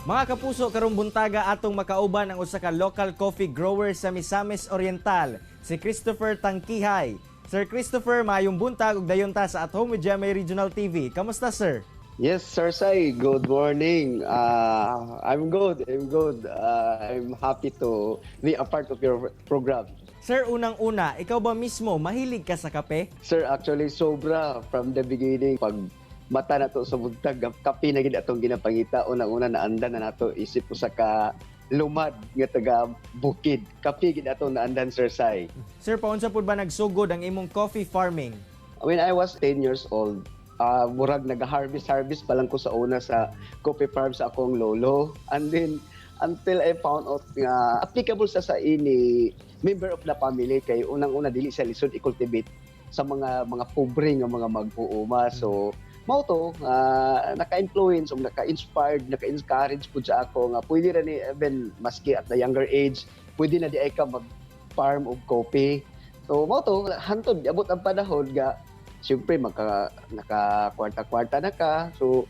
Mga kapuso, karong buntaga atong makauban ang usa ka local coffee grower sa Misamis Oriental, si Christopher Tangkihay. Sir Christopher, maayong buntag ug dayon ta sa At Home with GMA Regional TV. Kamusta, sir? Yes, Sir Sai. Good morning. I'm good. I'm good. I'm happy to be a part of your program. Sir, unang-una, ikaw ba mismo mahilig ka sa kape? Sir, actually, sobra from the beginning. Pag mata nato sa buntag, kape na gid atong ginapangita. Unang-una naandan na nato isip usa ka lumad nga taga bukid. Kape gid atong naandan, Sir Sai. Sir, paunsa pud ba nagsugod ang imong coffee farming? When I was 10 years old, murag nag-harvest harvest pa lang ko sa una sa coffee farm sa akong lolo. And then until I found out nga applicable sa ini member of the family kay unang-una dili sa lisod i-cultivate sa mga pobre nga mga mag-uuma. So mao to naka-influence o naka-inspired, naka-encourage pud sa ako nga pwede ra ni even maski at the younger age, pwede na diay ka mag-farm og coffee. So mao to hantod abot ang panahon nga siyempre magka naka kwarta-kwarta na ka. So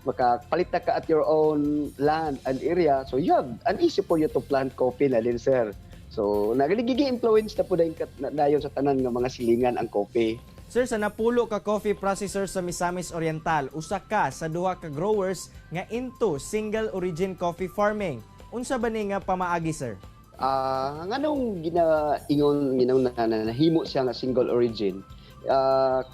makapalit na ka at your own land and area. So you have an easy for you to plant coffee na din, sir. So nagiging influence na po dayon dayon sa tanan nga mga silingan ang coffee. Sir, sa napulo ka coffee processor sa Misamis Oriental, usa ka sa duha ka growers nga into single origin coffee farming. Unsa ba ni nga pamaagi, sir? Nganong ginaingon ginaw na nahimo siya nga single origin?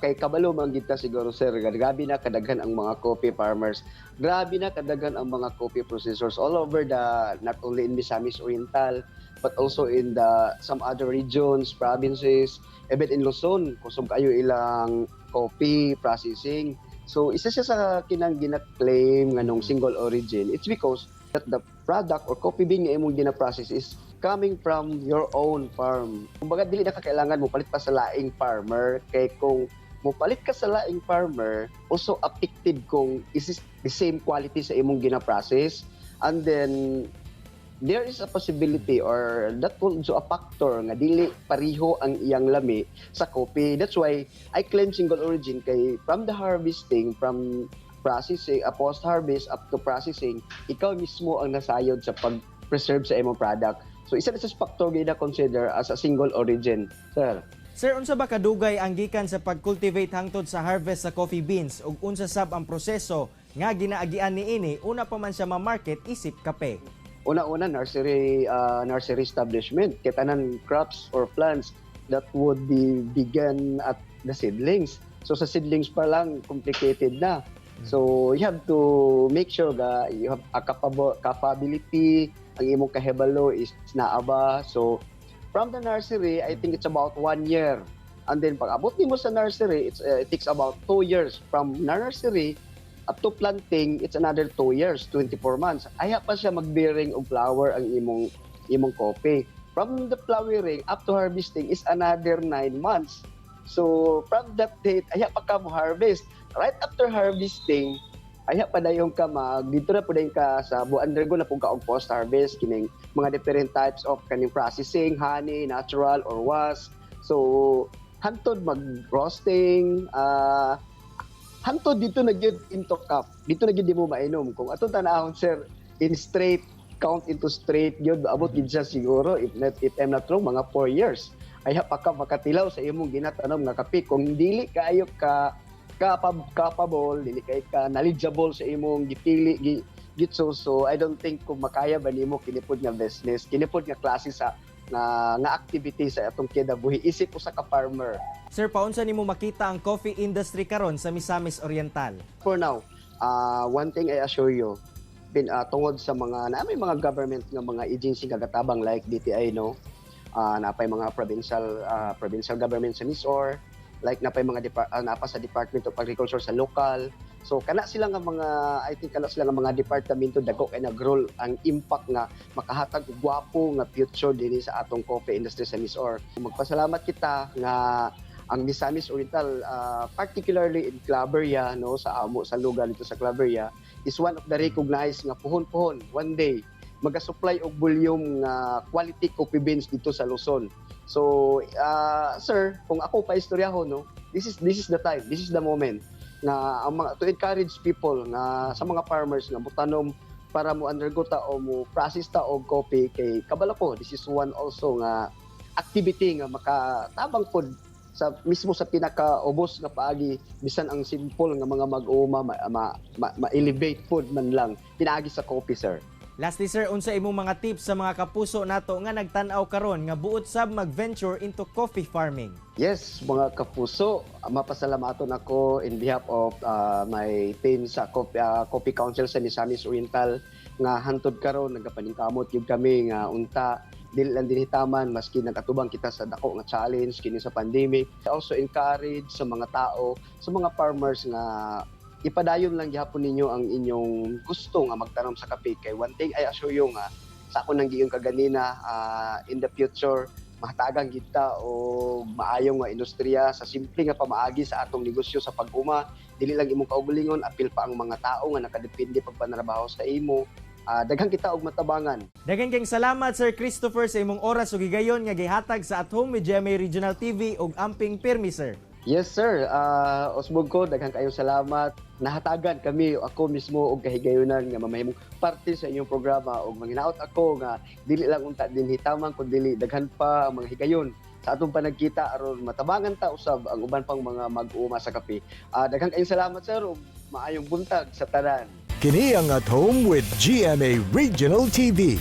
Kay kabalo man gid ta siguro, sir, grabe na kadaghan ang mga coffee farmers. Grabe na kadaghan ang mga coffee processors all over the, not only in Misamis Oriental but also in the some other regions, provinces, even in Luzon, kusog kayo ilang coffee processing. So isa siya sa kinang gina-claim nganong single origin. It's because that the product or coffee bean nga imong gina-process is coming from your own farm. Kumbaga dili na ka kailangan mo palit pa sa laing farmer kay kung mopalit ka sa laing farmer, also affected kung is it the same quality sa imong gina-process, and then there is a possibility or that could also a factor nga dili pareho ang iyang lami sa coffee. That's why I claim single origin kay from the harvesting, from processing, post-harvest up to processing, ikaw mismo ang nasayod sa pag-preserve sa imong product. So isa na sa factor nga consider as a single origin, sir. Sir, unsa ba kadugay ang gikan sa pag-cultivate hangtod sa harvest sa coffee beans ug unsa sab ang proseso nga ginaagian niini una pa man siya ma-market isip kape? Una-una, nursery establishment kay tanan crops or plants that would be began at the seedlings. So sa seedlings pa lang, complicated na. So you have to make sure ga you have a capable capability, ang imong kahibalo is naa ba. So from the nursery, I think it's about one year. And then pag abot nimo sa nursery, it takes about 2 years. From nursery up to planting, it's another 2 years, 24 months. Ayha pa siya mag-bearing og flower ang imong coffee. From the flowering up to harvesting is another 9 months. So from that date, ayha pa ka mo harvest. Right after harvesting, ayha pa dayon ka mag dito na po dayon ka sa bu undergo na pud ka og post harvest kining mga different types of kaning processing, honey, natural or wash. So hantod mag roasting, hantod dito na gyud into cup. Dito na gyud di mo mainom. Kung atong tanahon, sir, in straight count into straight gyud abot gid siya siguro, if I'm not wrong, mga 4 years. Ayha pa ka makatilaw sa imong ginatanom nga kape kung dili kaayo ka capable, dili kay ka knowledgeable sa imong gipili gitso. So I don't think kung makaya ba nimo kini pod nga business, kini pod nga klase sa nga activity sa atong kinabuhi isip usa ka farmer. Sir, paunsa nimo makita ang coffee industry karon sa Misamis Oriental? For now, one thing I assure you, tungod sa mga na may mga government nga mga agency nga gatabang like DTI, no, napay mga provincial government sa MisOr, like napay mga napa sa Department of Agriculture sa local. So kana sila nga mga, I think kana sila nga mga departamento dako kay nag-role ang impact nga makahatag og gwapo nga future dinhi sa atong coffee industry sa MisOr. Magpasalamat kita nga ang Misamis Oriental, particularly in Claveria, no, sa amo sa lugar dito sa Claveria, is one of the recognized nga puhon-puhon one day maga-supply og volume nga quality coffee beans dito sa Luzon. So, sir, kung ako pa istoryahon, no, this is the time, this is the moment nga ang mga to encourage people nga sa mga farmers nga mutanom Para mo undergo ta o mo process ta og coffee kay kabalo ko this is one also nga activity nga makatabang pod sa mismo sa pinakaubos nga paagi, bisan ang simple nga mga mag-uuma ma-elevate pod man lang pinaagi sa coffee, sir. Lastly, sir, unsa imong mga tips sa mga kapuso nato nga nagtan-aw karon nga buot sab mag-venture into coffee farming? Yes, mga kapuso, mapasalamaton ako in behalf of my team sa Coffee Council sa Misamis Oriental nga hantod karon nagapaningkamot gyud kami nga unta dili lang dinhi taman maski nagatubang kita sa dako nga challenge kini sa pandemic. Also encourage sa mga tao, sa mga farmers nga ipadayon lang gihapon ninyo ang inyong gusto nga magtanom sa kape kay one thing I assure you nga sa ako nang giingon kaganina, in the future mahatagan kita o maayo nga industriya sa simple nga pamaagi sa atong negosyo sa pag-uma. Dili lang imong kaugalingon, apil pa ang mga tao nga nakadepende pagpanrabaho sa imo. Daghan kita og matabangan. Daghan kayong salamat, Sir Christopher, sa imong oras ug higayon nga gihatag sa At Home with GMA Regional TV ug amping pirmi, sir. Yes, sir. Usbong ko, daghan kayong salamat. Nahatagan kami, ako mismo, og kahigayonan nga mamahimong parte sa inyong programa og manginaot ako nga dili lang unta dinhi tamang kun dili daghan pa ang mga higayon sa atong panagkita aron matabangan ta usab ang uban pang mga mag-uuma sa kape. Daghan kayong salamat, sir, ug maayong buntag sa tanan. Kini ang At Home with GMA Regional TV.